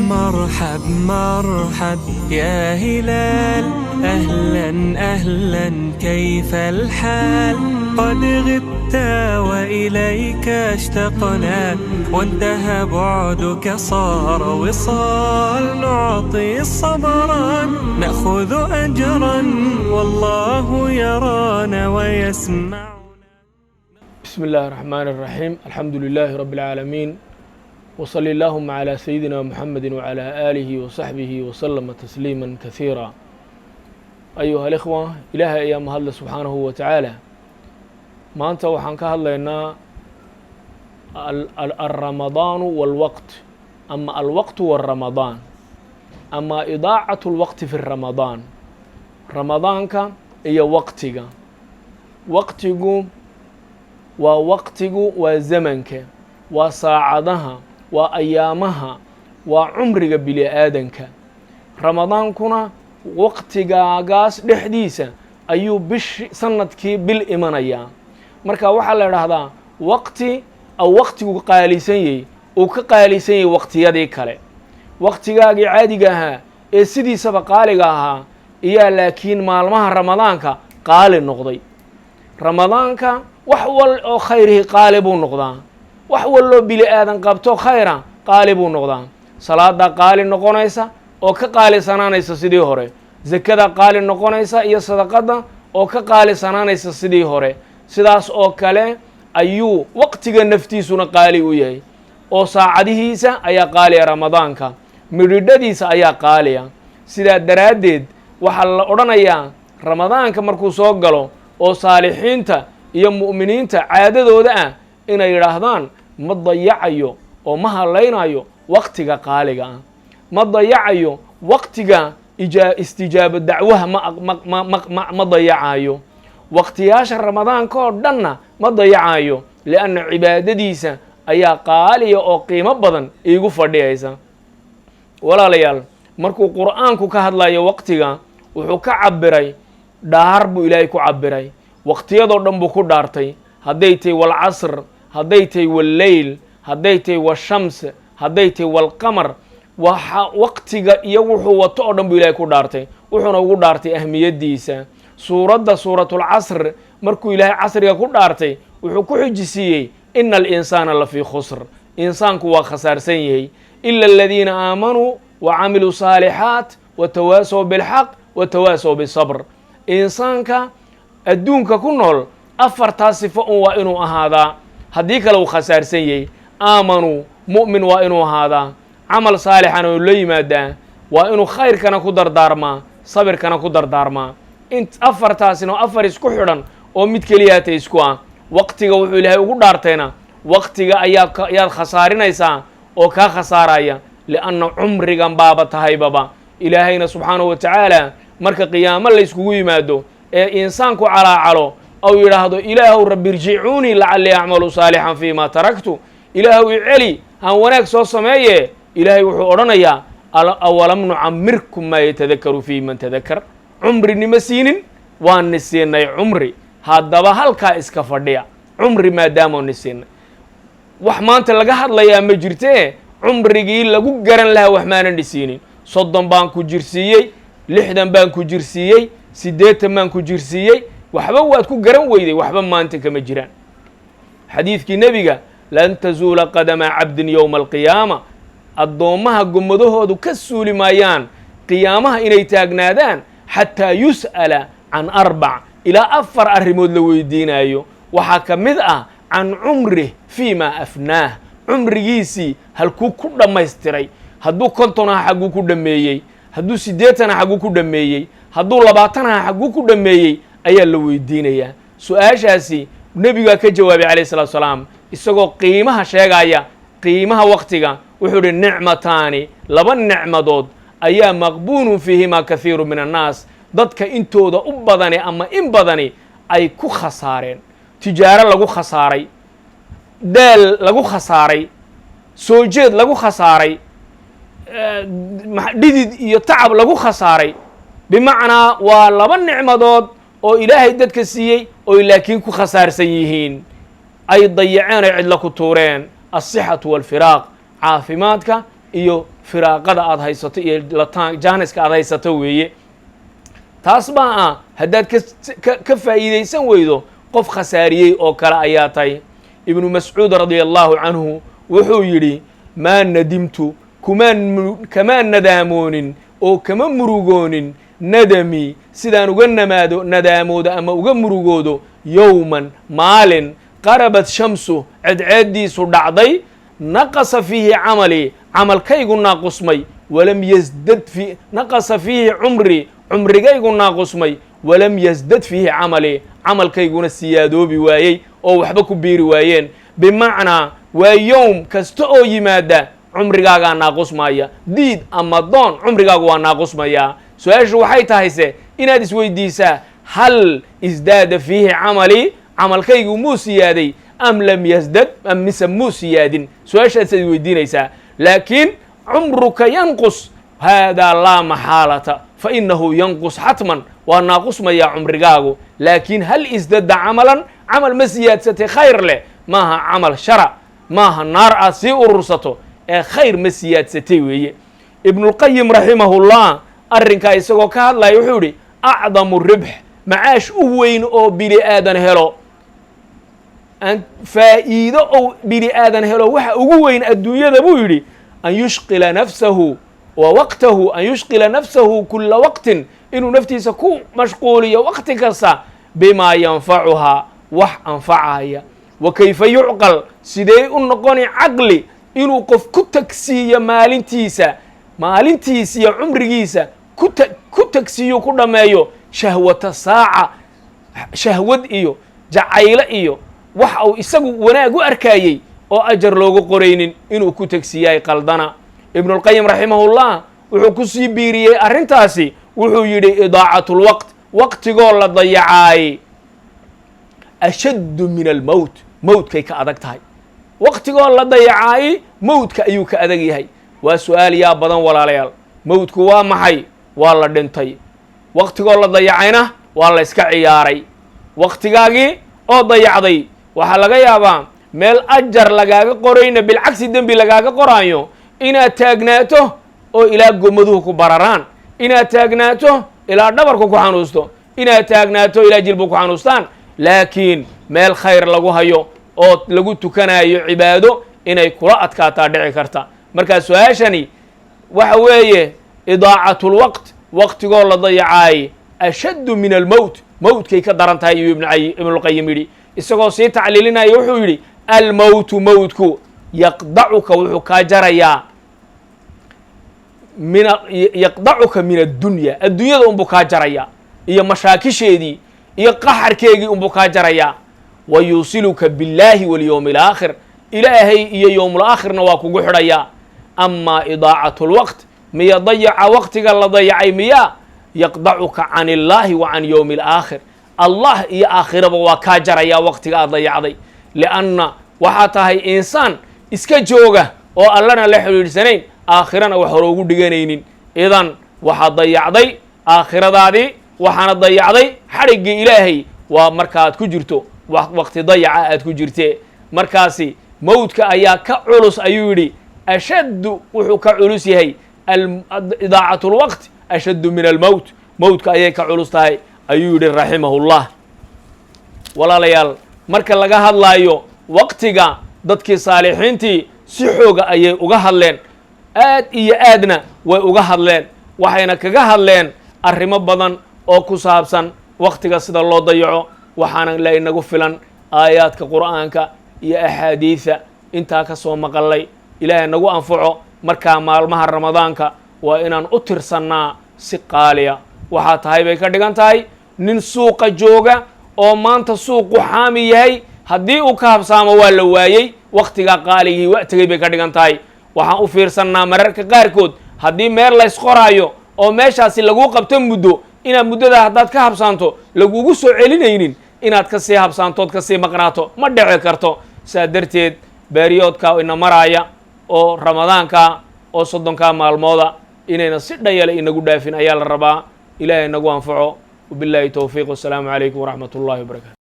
مرحب مرحب يا هلال، أهلا أهلا كيف الحال؟ قد غبت وإليك اشتقنا، وانتهى بعدك صار وصال. نعطي صبرا نأخذ أجرا، والله يرانا ويسمعنا. بسم الله الرحمن الرحيم، الحمد لله رب العالمين، وصل اللهم على سيدنا محمد وعلى آله وصحبه وسلم تسليما كثيرا. أيها الإخوة، Ilaahay ayaa mahadle subxaanahu wa tacaala. Maanta waxaan ka hadlaynaa alramadaanu walwaqt, ama alwaqtu waramadaan, ama idaacatu lwaqti fi ramadaan, ramadaanka iyo waqtiga. Waqtigu waa waqtigu, waa zamanka, waa saacadaha, waa ayaamaha, waa cumriga bini aadanka. Ramadaankuna waqtigaagaas dhexdiisa ayuu bishi sanadkii bil imanayaa. Marka waxaa la idhaahdaa waqti aw waqtigu qaalisan yahy, uu ka qaalisan yahay waqtiyadii kale. Waqtigaagii caadiga ahaa ee sidiisaba qaaliga ahaa iyaa, laakiin maalmaha ramadaanka qaali noqday. Ramadaanka wax wal oo khayrihii qaali buu noqdaa. Wax walloo bili aadan qabto khayra qaali buu noqdaa. Salaadaa qaali noqonaysa oo ka qaalisanaanaysa sidii hore, zakada qaali noqonaysa iyo sadaqadda oo ka qaalisanaanaysa sidii hore. Sidaas oo kale ayuu waqtiga naftiisuna qaali u yahay, oo saacadihiisa ayaa qaaliya, ramadaanka midhidhadiisa ayaa qaaliya. Sidaa daraaddeed waxaa la odhanayaa ramadaanka markuu soo galo oo saalixiinta iyo mu'miniinta caadadooda ah inay yidhaahdaan: ma dayacayo oo ma hadlaynayo waqtiga qaaliga ah, ma dayacayo waqtiga istijaabo dacwaha, ma dayacayo waqtiyaasha ramadaanka oo dhanna ma dayacayo, lianna cibaadadiisa ayaa qaaliya oo qiimo badan iigu fadhiyaysa. Walaalayaal, markuu Qur'aanku ka hadlayo waqtiga, wuxuu ka cabiray dhaar buu Ilaahay ku cabiray. Waqtiyadoo dhan buu ku dhaartay, hadday tahy walcasr, hadday tahy walleyl, hadday tahy washams, hadday tahy walqamar. Waxa waqtiga iyo wuxuu wato oo dhan buu Ilahay ku dhaartay, wuxuuna ugu dhaartay ahmiyaddiisa. Suuradda Suuratulcasr markuu Ilaahay casriga ku dhaartay, wuxuu ku xujisiiyey: ina alinsaana la fii khusr, insaanku waa khasaarsan yahay, ila aladiina aamanuu wa camiluu saalixaat wa tawaasaw bilxaq wa tawaasaw bisabr. Insaanka adduunka ku nool afartaa sifo un waa inuu ahaadaa, haddii kale uu khasaarsan yahay. Aamanuu, mu'min waa inuu ahaadaa, camal saalixana uu la yimaadaa, waa inuu khayrkana ku dardaarmaa, sabirkana ku dardaarmaa. In afartaasina oo afar isku xidhan oo mid keliyaata isku ah. Waqtiga wuxuu Ilaahay ugu dhaartayna, waqtiga ayaa ayaad khasaarinaysaa oo kaa khasaaraya, lianna cumrigan baaba tahaybaba. Ilaahayna subxaanahu wa tacaala marka qiyaamo la yskugu yimaado ee insaanku calaacalo ou yidhaahdo: ilaahow rabbi irjicuunii lacallii acmalu saalixan fii ma taraktu, ilaahow i celi han wanaag soo sameeye, Ilaahay wuxuu odhanayaa: awalam nucamirkum maa yatadakaru fiihi man tadakar? Cumrinima siinin? Waan ni siinay cumri, haddaba halkaa iska fadhiya. Cumri maadaama ni siinay, wax maanta laga hadlayaa ma jirtee, cumrigii lagu garan lahaa wax maanan dhisiinin. 30 baan ku jirsiiyey, 60 baan ku jirsiiyey, 80 baan ku jirsiiyey, waxba waad ku garan weyday, waxba maanta kama jiraan. Xadiidkii nebiga: lan tazuula qadama cabdin yowma alqiyaama, addoommaha gommadahoodu ka suuli maayaan qiyaamaha inay taagnaadaan, xataa yus'ala can arbac, ilaa afar arrimood la weydiinayo. Waxaa ka mid ah can cumrih fii ma afnaah, cumrigiisii halkuu ku dhammaystiray. Hadduu 50 aha, xagguu ku dhammeeyey? Hadduu 80 aha, xagguu ku dhammeeyey? Hadduu 20 aha, xagguu ku dhammeeyey ayaa la weydiinayaa. Su-aashaasi nebigaa ka jawaabay calayh salatu salaam, isagoo qiimaha sheegaya, qiimaha waqtiga. Wuxuu ihi: nicmataani, laba nicmadood ayaa, maqbuunun fiihimaa kathiiru min annaas, dadka intooda u badani ama in badani ay ku khasaareen. Tijaaro lagu khasaaray, daal lagu khasaaray, soo jeed lagu khasaaray, dhidid iyo tacab lagu khasaaray. Bimacnaa waa laba nicmadood oo ilaahay dadka siiyey oy laakiin ku khasaarsan yihiin, ay dayaceen, ay cidlo ku tuureen. Alsixatu walfiraaq, caafimaadka iyo firaaqada aada haysato iyo lataan jaaniska aad haysato weeye. Taas baa ah, haddaad ka faa'iidaysan weydo, qof khasaariyey oo kale ayaa tahay. Ibnu Mascuud radia allahu canhu wuxuu yidhi: "Maa nadimtu, kumaan kamaan nadaamoonin oo kama murugoonin nadami sidaan uga namaado nadaamoodo ama uga murugoodo yowman, maalin qarabad shamsu, cedceeddiisu dhacday, naqasa fiihi camalii, camalkaygu naaqusmay, walam yasdad fi naqasa fiihi cumrii, cumrigaygu naaqusmay, walam yasdad fiihi camalii, camalkayguna siyaadoobi waayey oo waxba ku biiri waayeen." Bimacnaa, waa yowm kasta oo yimaada cumrigaagaa naaqusmaya, diid ama doon, cumrigaagu waa naaqusmayaa. Su-aashu waxay tahayse inaad isweydiisaa: hal isdaada fiihi camalii, camalkaygu muu siyaaday, am lam yasdad, am mise muu siyaadin? Su-aashaasaad isweydiinaysaa. Laakiin cumruka yanqus, haadaa laa maxaalata, fa inahu yanqus xatman, waa naaqusmayaa cumrigaagu. Laakiin hal isdada camalan, camal ma siyaadsatay khayr leh? Maaha camal shara, maaha naar aad sii urursato, ee khayr ma siyaadsatay weeye. Ibnulqayim raximahullah arrinkaa isagoo ka hadlaya wuxuu yihi: acdamu ribx, macaash u weyn oo bini aadan helo, faa'iido ou bini aadan helo waxa ugu weyn adduunyada, buu yidhi, an yushqila nafsahu wa waqtahu, an yushqila nafsahu kula waqtin, inuu naftiisa ku mashquuliyo waqti kasta, bimaa yanfacuhaa, wax anfacaya. Wa kayfa yucqal, sidee u noqoni caqli inuu qof ku tagsiiyo maalintiisa, maalintiisa iyo cumrigiisa ku tagsiiyo, ku dhammeeyo shahwata saaca, shahwad iyo jacaylo iyo wax uu isagu wanaag u arkayey oo ajar loogu qoraynin inuu ku tegsiyaay qaldana? Ibnulqayim raximahullah wuxuu ku sii biiriyey arrintaasi, wuxuu yidhi: idaacat lwaqt, waqtigoo la dayacaay, ashaddu min almowt, mowtkay ka adag tahay. Waqtigoo la dayacaay mowtka ayuu ka adag yahay. Waa su-aal yaa badan, walaalayaal. Mowtku waa maxay? Waa la dhintay. Waqtigoo la dayacayna waa la iska ciyaaray. Waqtigaagii oo dayacday, waxaa laga yaabaa meel ajar lagaaga qorayna bilcagsi dembi lagaaga qoraayo inaad taagnaato oo ilaa gomaduhu ku bararaan, inaad taagnaato ilaa dhabarku ku xanuusto, inaad taagnaato ilaa jilbu ku xanuustaan, laakiin meel khayr lagu hayo oo lagu tukanayo cibaado inay kula adkaataa dhici karta. Markaa su-aashani waxa weeye: idaacat lwaqt, waqtigoo la dayacaay, ashaddu min almowt, mowtkay ka daran tahay, ayuu Ibnulqayim yidhi. Isagoo sii tacliilinaya wuxuu yidhi: almowtu, mowtku, yaqdacuka, wuxuu kaa jarayaa, min yaqdacuka min addunya, adduunyada unbuu kaa jarayaa iyo mashaakisheedii iyo qaxarkeegii unbuu kaa jarayaa. Wa yuusiluka billaahi walyowmi alaakhir, ilaahay iyo yowmulaakhirna waa kugu xidhayaa. Amaa idaacat lwaqt, miya dayaca waqtiga la dayacay miyaa, yaqdacuka can illaahi wa can yowmi alaakhir, Allah iyo aakhiraba waa kaa jarayaa waqtiga aad dayacday, lianna waxaa tahay insaan iska jooga oo allana la xidhiidhsanayn, aakhirana wax hore ugu dhiganaynin. Idan waxaad dayacday aakhiradaadii, waxaana dayacday xadhiggii ilaahay. Waa markaaad ku jirto waqti dayaca aad ku jirte, markaasi mowdka ayaa ka culus, ayuu yidhi. Ashaddu, wuxuu ka culus yahay, idaacat lwaqt ashaddu min almowt, mowdka ayay ka culus tahay, ayuu yidhi raximahullah. Walaalayaal, marka laga hadlaayo waqtiga, dadkii saalixiintii si xooga ayay uga hadleen, aad iyo aadna way uga hadleen, waxayna kaga hadleen arrimo badan oo ku saabsan waqtiga sida loo dayaco. Waxaana la inagu filan aayaadka Qur'aanka iyo axaadiida intaa ka soo maqalay. Ilaahay nagu anfaco. Markaa maalmaha Ramadaanka waa inaan u tirsannaa si qaaliya. Waxaa tahay bay ka dhigan tahay nin suuqa jooga oo maanta suuqu xaami yahay, haddii uu ka habsaamo waa la waayey, waqtigaa qaaligii wa tegay bay ka dhigan tahay. Waxaan u fiirsannaa mararka qaarkood haddii meel laysqoraayo oo meeshaasi laguu qabto muddo, inaad muddadaa haddaad ka habsaanto lagugu soo celinaynin, inaad ka sii habsaantood ka sii maqnaato ma dhici karto. Saa darteed baariyoodka ina maraaya oo Ramadaanka oo 30-kaa maalmooda inayna si dhayale inagu dhaafin ayaa la rabaa. Ilaahay nagu anfaco. Wabillahi towfiiq, wasalaamu calaykum waraxmat ullahi wabarakatu.